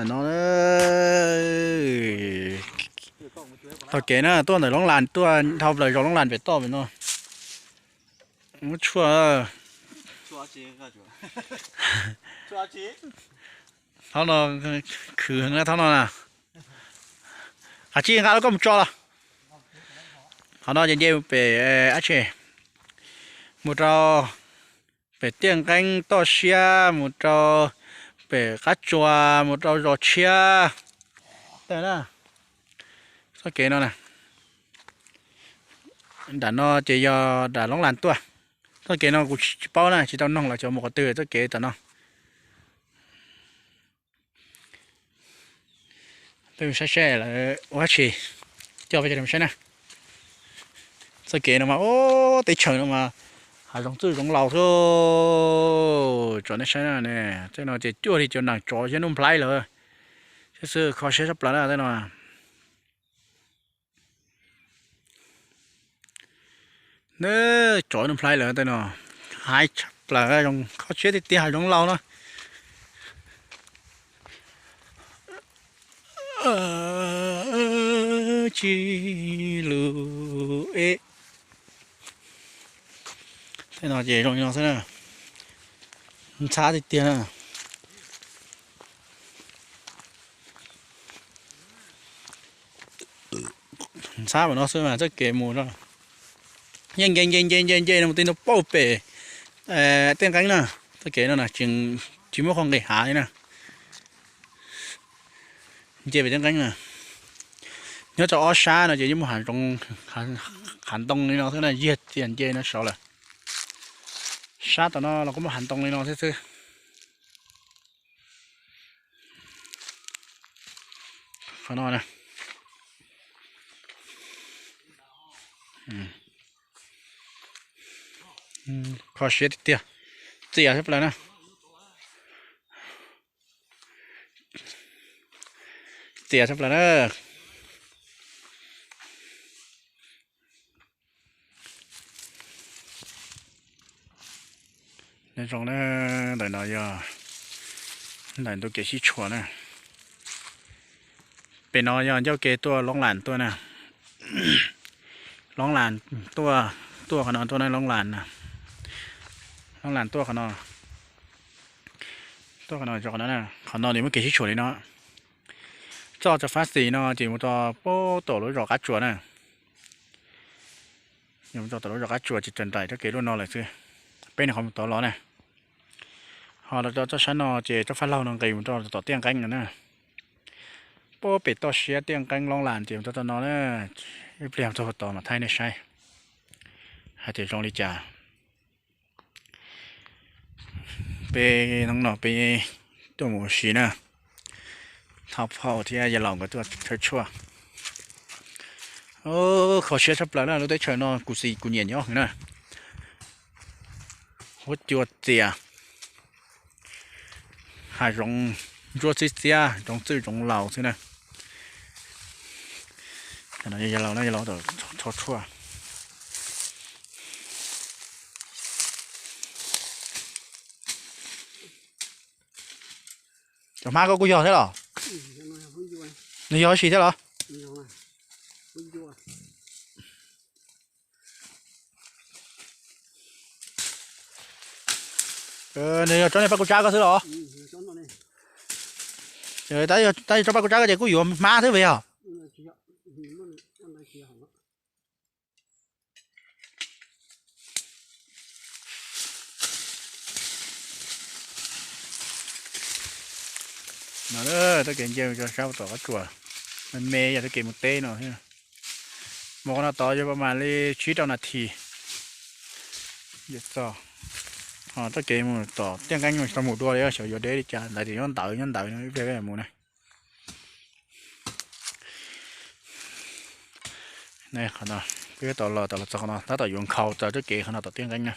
No, tog kev na, tuaj ntawm Loob Las tuaj dhau plaws zos Loob Las pem toj pem no. Muab tshuaj, thaum no khwv heev na, thaum no na. Qhov tsis nqa los koj mus tso los. Qhov no ces nce pem dab tsi, mus rau pem Tiaj Nqeeb toj siab, mus rau pem qab tsuas, mus rau zos tshiab. Txoj kev no na, nram no ces yog nram Loob Las tuaj. Txoj kev no kuv tsis paub na, tsis tau noog lawv cov mus qhov twg txoj kev tom no. Peb mus saib seb lawv ua dab tsi, coj peb cov mus saib na. Txoj kev no mas, ub, teb chaws no mas hav zoov txwj zoov laus xwb. Tsom nej saib na, tej no ces cuaj li cov nees tsov thiab Nuj Nplhaib lawm. Xwb xwb, kho siab tshaj plaws na tej no. Neb tsov Nuj Nplhaib lawm tej no, haib tshaj plaws, zoo kho siab tiag tiag, hav zoov laus no. Tsis lus e. Tej no ces zoo li no xwb na. Ntxhab tiag tiag na. Ntxhab mas no xwb mas txoj kev mus no yeej nce nce nce nce nce no mus ti ntua pauj pem Tiaj Nqeeb na. Txoj kev no na tsis muaj qhov nqis hav li na. Nce pem Tiaj Nqeeb na. Nyob rau ob sab no ces yeej muaj hav zoov, hav ntoo li no xwb na, yog tias nce no saud lawm. Sab tom no los kuj muaj hav ntoo li no thiab xwb. Qhov no na. Kho siab tiag tiag, txias tshaj plaws na. Txias tshaj plaws na. Nyob zoo na, ntawm no yog ntawm ntu kev sib tshuam na. Pem no yog ncauj ke tuaj Loob Las tuaj na. Loob Las tuaj, tuaj qhov no tuaj na, Loob Las na. Loob Las tuaj qhov no, tuaj qhov no, qhov no, qhov no nws muaj kev sib tshuam li no. Txoj rau fab xis no ces mus rau pem tom lub zos Qab Tsuas na. Yog mus rau tom lub zos Qab Tsuas ces raws nraim rau kev luaj no lawm xwb. Peb nws qhov mus tod los na. Ho los rau txoj sab no ces tsob fab laug no nqis mus rau tom Tiaj Nqeeb no na. Pem toj siab Tiaj Nqeeb Loob Las ces mus rau tom no na. Ib pliag txog tod mas thaij nej saib hais tias zoo li cas. Peb hnub no peb tuaj mus ua si na, thauj phauj thiab yawg laus nkawd tuaj thawb tshuaj. Kho siab tshaj plaws na, lub teb chaws no kuv xis kuv nyiam nyob heev na. Huab cua txias, hav zoov ntsuab txib txiab, zoov txwj zoov laus xwb na. Yawg laus na, yawg laus thawb tshuaj. Cov hmab koj kuj yog thiab los? Nws yog ib si thiab los? Nws yog tsob niag paj kuj tsab koj xwb los? Tab yog tsob paj kuj tsab koj ces kuj yuav hmab thiab vim yog. No, txoj kev nce rau sab tom Qab Tsuas, me me yog txoj kev mus teb no. Mus qhov no tod yuav pas mam li tsib rau nas this. Txoj kev mus tom Tiaj Nqeeb no tsis tau mus dua li, xyov yuav deb li cas, lawv tias nyob ntawd nyob ntawd no, ib pliag peb mus na. Qhov no, peb tom los, tom los txog qhov no tab tom yuav nkhaus txog txoj kev qhov no tom Tiaj Nqeeb na.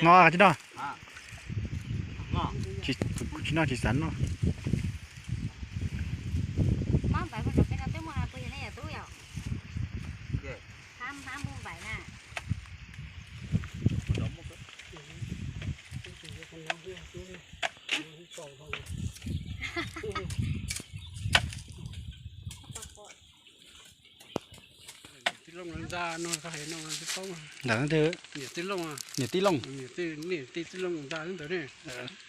No tsis noj, tsis noj, tsis xav noj. Ntawm niam tij Looj,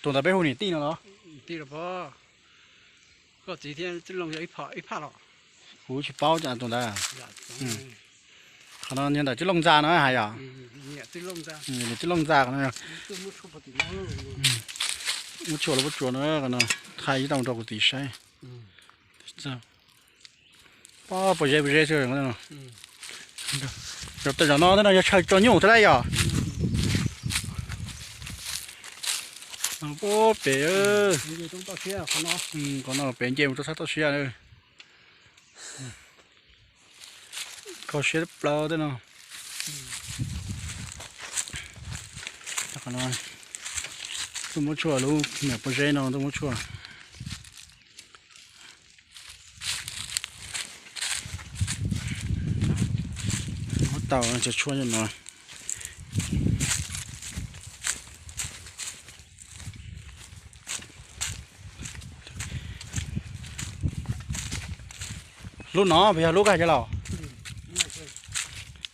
tus ntawd peb hu niam tij no los? Koj txiv thiab tij Looj yog ib phaj los? Kuv tsis paub tus ntawd. Qhov no yog ntawm tij Looj ntxa no hais yom? Niam tij Looj ntxa qhov no. Muab tshuaj los puab tsuas no, qhov no thaij ib tau rau kuv txiv saib. Pob pob zeb pob zeb xwb. Tej zaum no tej no yog chaw tso nyuj thiab lauj yom? Pob pem, qhov no pem nce mus rau sab toj siab. Kho siab plaws tej no. Tuaj muab tshuaj lub niam pob zeb no tuaj muab tshuaj. Muab tau cov tshuaj no. Lub no puas yog lub koj hais los?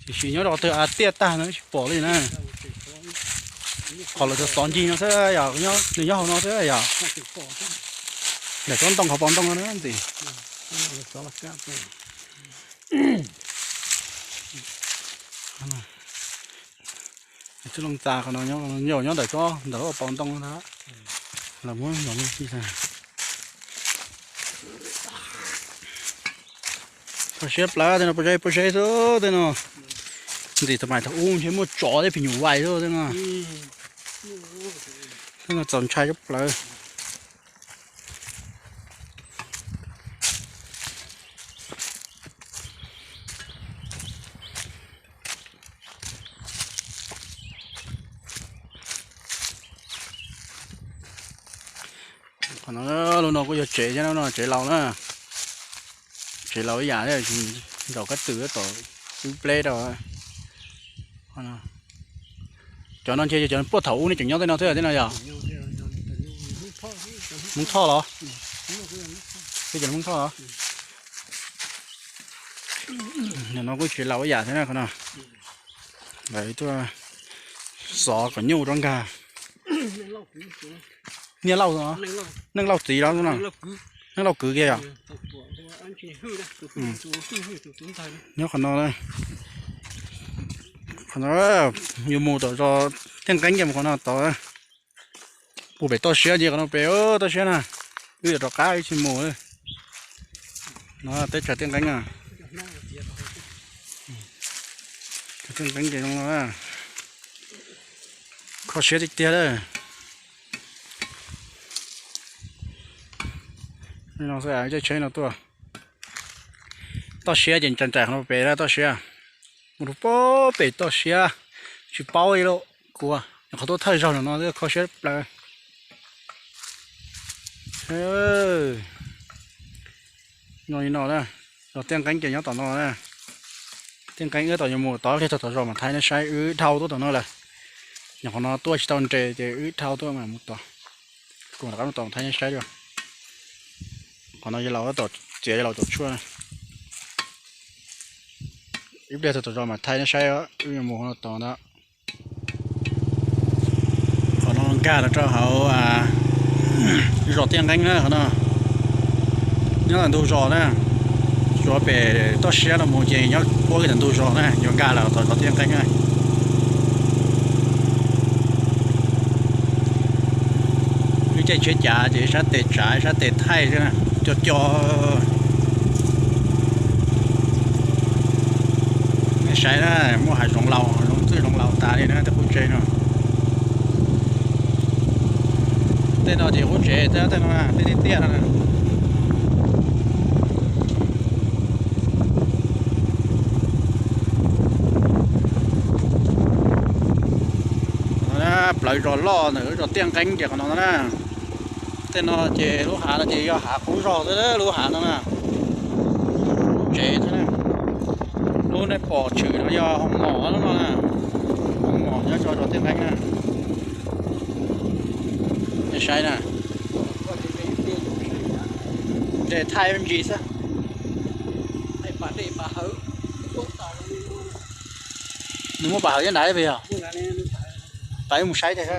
Tiam sis nyob rau qhov twg tiaj tag no tsis pom li na. Qhov lawv xov ncig no xwb yom, nws nyob hauv no xwb yom. Ntawm tsob ntoo qhov pos ntoo no ntxiv. Tij Looj ntxa qhov no nyob, nyob ntawm tsob ntawm lub pos ntoo no ntag. Los muab nyob tij. Kho siab plaws tej no, pob zeb pob zeb xwb tej no. Ntxim thaum mas thaum ub ntshe muaj tsov thiab phim nyuj vais xwb tej no. Tej no txaus ntshai siab plaws. Qhov no, lub no kuj yog tsev thiab no, tsev laus na. Tsev laus ib yam thiab, zaum kab tw tom xwb pleb rau. Cov no ntshe yog cov puag thaum ub nej tseem nyob tej no thiab tej no yog Hmoob Thoj los? Tej cov Hmoob Thoj los? No kuj tsev laus ib yam thiab na qhov no. Lawv tuaj xov kom nyuj rov nkag. Niaj Lauj, Neej Lauj txiv los no, Neej Lauj kwv kiag yom. Nyob qhov no, qhov no yuav mus tom zos Tiaj Nqeeb kiag mus qhov no tod. Puag pem toj siab ntsia qhov no pem toj siab na. Wb yuav rov qab wb tsis mus. No teb chaws Tiaj Nqeeb na. Tiaj Nqeeb ces zoo no, kho siab tiag tiag lawm. No xwb, caij tsheb no tuaj. Toj siab ces nraim nraim qhov no pem toj siab. Mus rau puag pem toj siab, tsis paub li lauj. Kuv nyuam qhuav tuaj thawj zaug no, kho siab plaws. Nyob li no na, zos Tiaj Nqeeb ces nyob tom no na. Tiaj Nqeeb wb tom yuav mus tod, ib pliag thaum tom zos mas thaij nej saib, wb dhau tuaj tom no lawm. Nyuam qhuav no tuaj tsis tau nres ces wb dhau tuaj mas mus tod. Kuv rov qab mus tom thaij nej saib. Qhov no yog laus tom txiav, yog laus tom tshuaj. Ib pliag thaum tom zos mas thaij nej saib, wb yuav mus qhov no tod ntag. Qhov no nkag los rau hauv zos Tiaj Nqeeb na qhov no. Nyob ntawm ntug zos na, tsuav pem toj siab no mus ces nyob puab kiag ntawm ntug zos na, yuav nkag los tom zos Tiaj Nqeeb na. Wb caij tsheb cav ces ib sab tes tsav ib sab tes thaij xwb na, co co. Nej saib na, muaj hav zoov laus, zoov txwj zoov laus tas li na tej qub tsev no. Tej no ces qub tsev tej no, tej tiaj tiaj no. Plawv zos loj ntawm lub zos Tiaj Nqeeb ces qhov no na. Tej no ces lub hav no ces yog hav qub zog xwb lub hav no na. Lub tsev xwb na. Lub nej pom tshwm no yog Hoo Mom lub no na. Hoo Mom nyob rau zos Tiaj Nqeeb na. Nej saib na. Dej thaij me ntsis xwb. Nws muaj pas hawv nyob nrad puas yog? Pais mus saib thiab.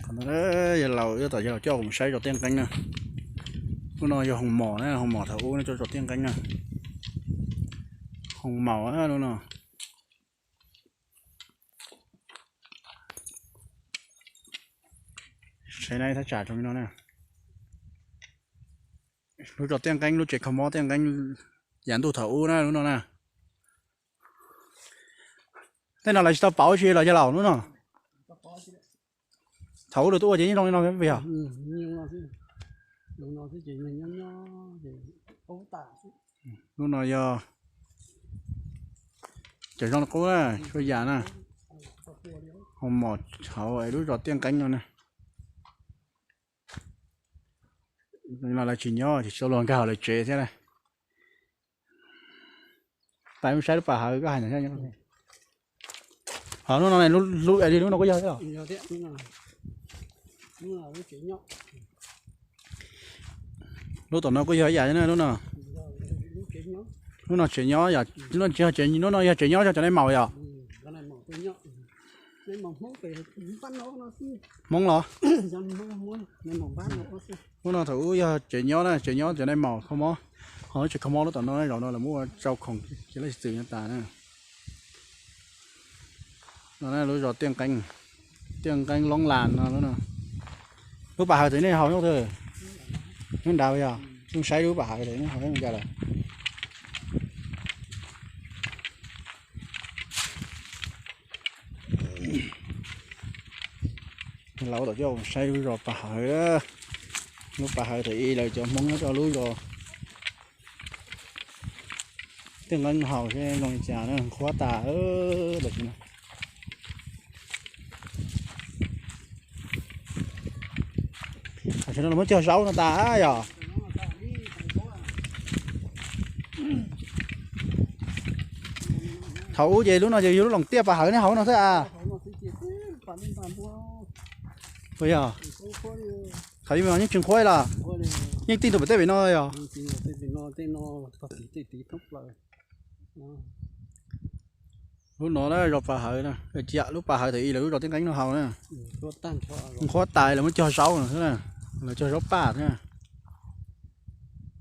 Qhov no yog laus, tab tom yog laus coj kuv mus saib zos Tiaj Nqeeb na. Lub no yog Hoo Mom na, Hoo Mom thaum ub nyob rau zos Tiaj Nqeeb na. Hoo Mom lub no. Saib na, thaj tsam zoo li no na. Lub zos Tiaj Nqeeb, lub tsev kho mob Tiaj Nqeeb yav ntuj thaum ub na, lub no na. Tej no lawv tsis tau pauv tsi los yog laus lub no? Thaum ub lawv tuaj ua ces yeej zoo li no puas yog? Lub no yog cov zoo li qub na, tsuas yam na. Hoo Mom hauv lub zos Tiaj Nqeeb no na. Lawv tsis nyob ces tsis tau luag nkag hauv lawv tsev thiab na. Pais mus saib lub pas hawv koj hais ntawd. Ho lub no, lub no kuj yog thiab. Lub tom no kuj yog ib yam na lub no. Lub no tsev nyob, lub no tsis yog tsev, lub no yog tsev nyob rau cov nais maum yom? Hmoob los? Lub no thaum ub yog tsev nyob na, tsev nyob cov nais maum kho mob. Ho lub tsev kho mob lub tom no, zaum no lawv muab ua tsau khoom ces lawv tsis txwm nyob tas na. No lub zos Tiaj Nqeeb, Tiaj Nqeeb Loob Las no lub no. Lub pas hawv thaum nej haus nyob twg? Nyob nrad yog? Mus saib lub pas hawv thaum nej haus nyob cas lawm. Laus tom coj saib lub zos pas hawv, lub pas hawv thaum ub lawv cov Hmoob nyob rau lub zos Tiaj Nqeeb haus seb zoo li cas na, qhuav tas tam sim no. Tam sim no lawv muab cog zaub no tas yom. Thaum ub ces lub no ces yog lub loos tiaj pas hawv nej haus no xwb a. Puas yog? Thaum ub mas yeej tsis qhuav los? Yeej tij ntua pem tej pem no yog? Lub no na zos pas hawv na, lub pas hawv thaum ub lawv lub zos Tiaj Nqeeb no haus na. Qhuav tas lawv muab cog zaub no xwb na, lawv cog zaub paj thiab.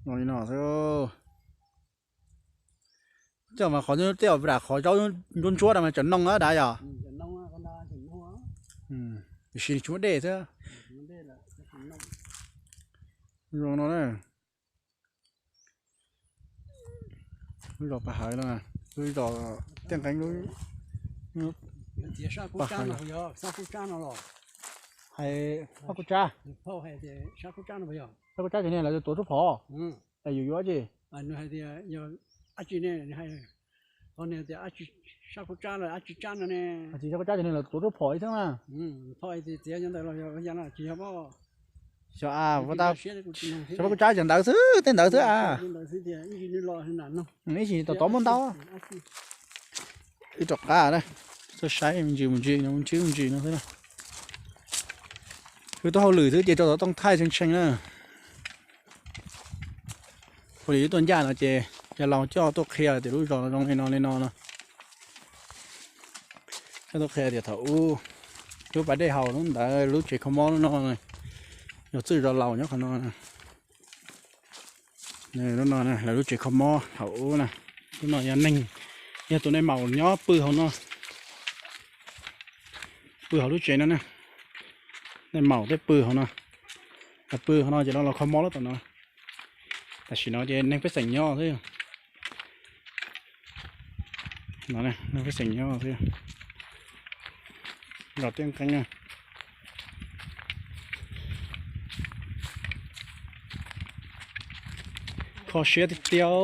Zoo li no xwb. Tej mas qhov tej ram qhov zaub ntsuab ntsuab no mas cov noog na dav yom? Tiam sis tsis muaj dej xwb. Zoo no na. Lub zos pas hawv no, lub zos Tiaj Nqeeb lub. Hais Paj Kub Tsab, Paj Kub Tsab ces niag lawv tuav rub phom, es yuav yuav tsis. Tsis Paj Kub Tsab ces niag lawv tuav rub phom ib xeeb na. Xyov a, Paj Kub Tsab cov ntawd xwb, tej ntawd xwb a. Ib sim tov tov muab ntau. Ib rov qab na, tuaj saib me ntsis mus ntsis no, mus ntsis mus ntsis no xwb na. Wb tuaj hauj lwm xwb ces rau tom tooj thaij tshee tshee na. Ua li wb tuaj ncaj no ces yog laus coj tuaj qhia tias lub zos no zoo li no li no no. Coj tuaj qhia tias thaum ub lub pas dej haus lub ntawd, lub tsev kho mob lub no, yog txwj zos laus nyob qhov no. Lub no lawv lub tsev kho mob thaum ub na. Lub no yog neeg, yog tus nais maum nyob pw hauv no, pw hauv lub tsev no na. Nais maum tej pw hauv no, pw hauv no ces los los kho mob lub tom no. Tam sim no ces neeg pej xeem nyob xwb. Neeg pej xeem nyob xwb. Zos Tiaj Nqeeb na. Kho siab tiag tiag,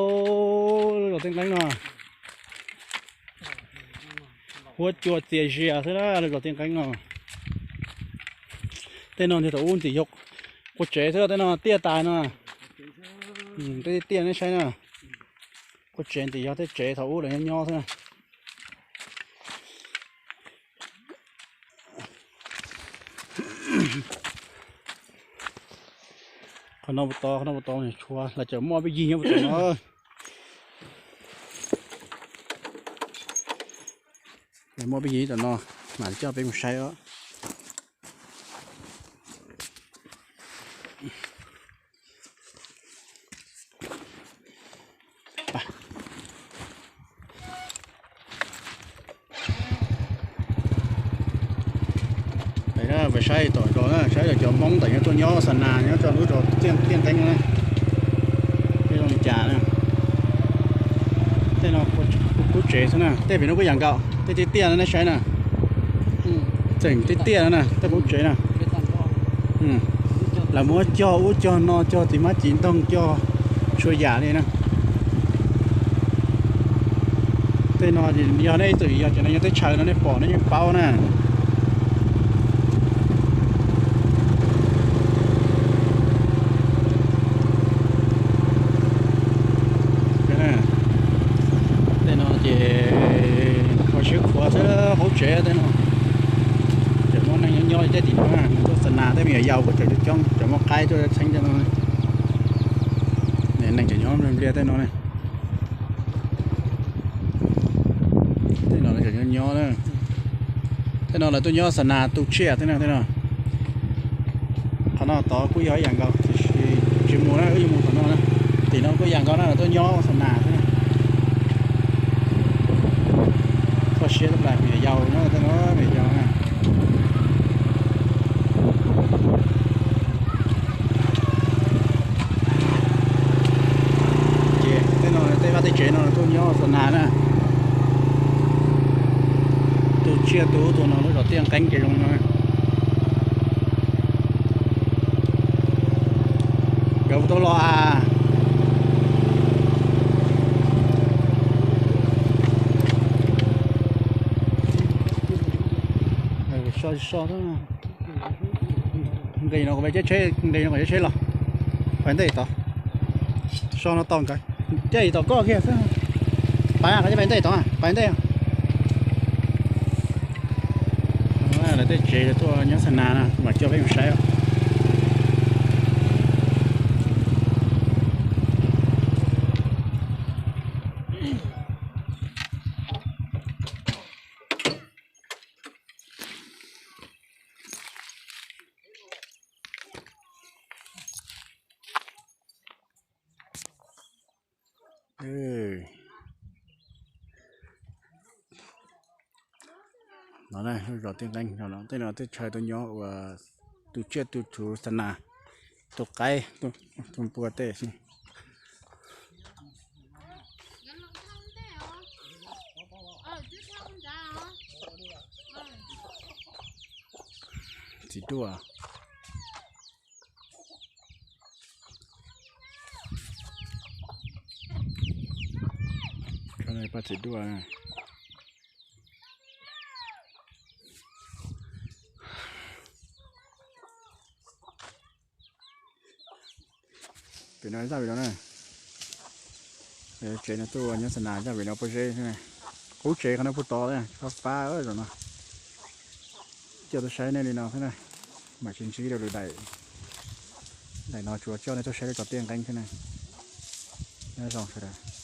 lub zos Tiaj Nqeeb no. Huab cua txias zias xwb na, lub zos Tiaj Nqeeb no. Tej no ntiag thaum ub ntim yog qua tsev xwb, tej no tiaj tas no. Tej tiaj nej saib na. Qua tsev ntim yog tej tsev thaum ub lawv nyob nyob xwb na. Qhov no puas tau, qhov no puas tau, tshuav lawv cov muaj peb yig nyob puas tau no. Lawv muaj peb yig tom no, mam coj peb mus saib os. Peb saib tom zos na, saib cov Hmoob ntawm nyob tuaj nyob xa nas nyob rau lub zos Tiaj Nqeeb na. Tej zoo li cas na. Tej no qub tsev xwb na, tej pem no kuj yam nkaus, tej tiaj tiaj no nej saib na. Tseem tiaj tiaj no na, tej qub tsev na. Lawv muab cog ub cog no, cog tiv mab tiv ntoog, cog txhua yam li na. Tej no yog nej ib txwm yog cov neeg nyob teb chaws no nej pom nej yeej paub na. Tej no ces kho siab khuav xwb, qub tsev tej no. Ces muaj neeg nyob nyob li tej tim no, tuaj xa nas tej me nyuam yaus kuj tseem coob coob, cov muaj qaib tuaj txheeb tej no. Neeg tseem nyob nplias tej no ne. Tej no lawv tseem nyob nyob na. Tej no lawv tuaj nyob xa nas tu tsiaj tej no, tej no. Qhov no tod kuj yog ib yam nkaus, tiam sis tsis mus na, wb yuav mus tom no na. Tim no kuj yam nkaus na, lawv tuaj nyob xa nas xwb na. Kho siab tag plaws, me nyuam yaus nyob tej no, me nyuam yaus na. Ces tej no tej vaj tej tsev no tuaj nyob xa nas na. Tu tsiaj tu ub tuaj no lub zos Tiaj Nqeeb ces zoo no. Nkawd tau los a. So so, nqis no kuv peb caij tsheb, nqis no kuv caij tsheb los. Pais ntej tod. So no tau nkawd. Caij tom koj kiag xwb. Pais, pais ntej tod, pais ntej. Lawv tej tsev tuaj nyob xa nas na, mam coj peb mus saib. No na, lub zos Tiaj Nqeeb no, tej no tej chaw tuaj nyob ua tu tsiaj tu txhu xa nas, tu qaib, tu npua tej xwb. Txiv duaj. Paj txiv duaj. Pem no zaj pem no na. Tsev no tuaj nyob xa nas zaj pem no pob zeb xwb na. Qub tsev qhov no puag tod, tshab fab zom no. Coj tuaj saib nej li no xwb na. Mam tsis ntsib rau lwm daim. Daim no tsuas coj nej tuaj saib lub zos Tiaj Nqeeb xwb na. Nyob zoo sawv daws.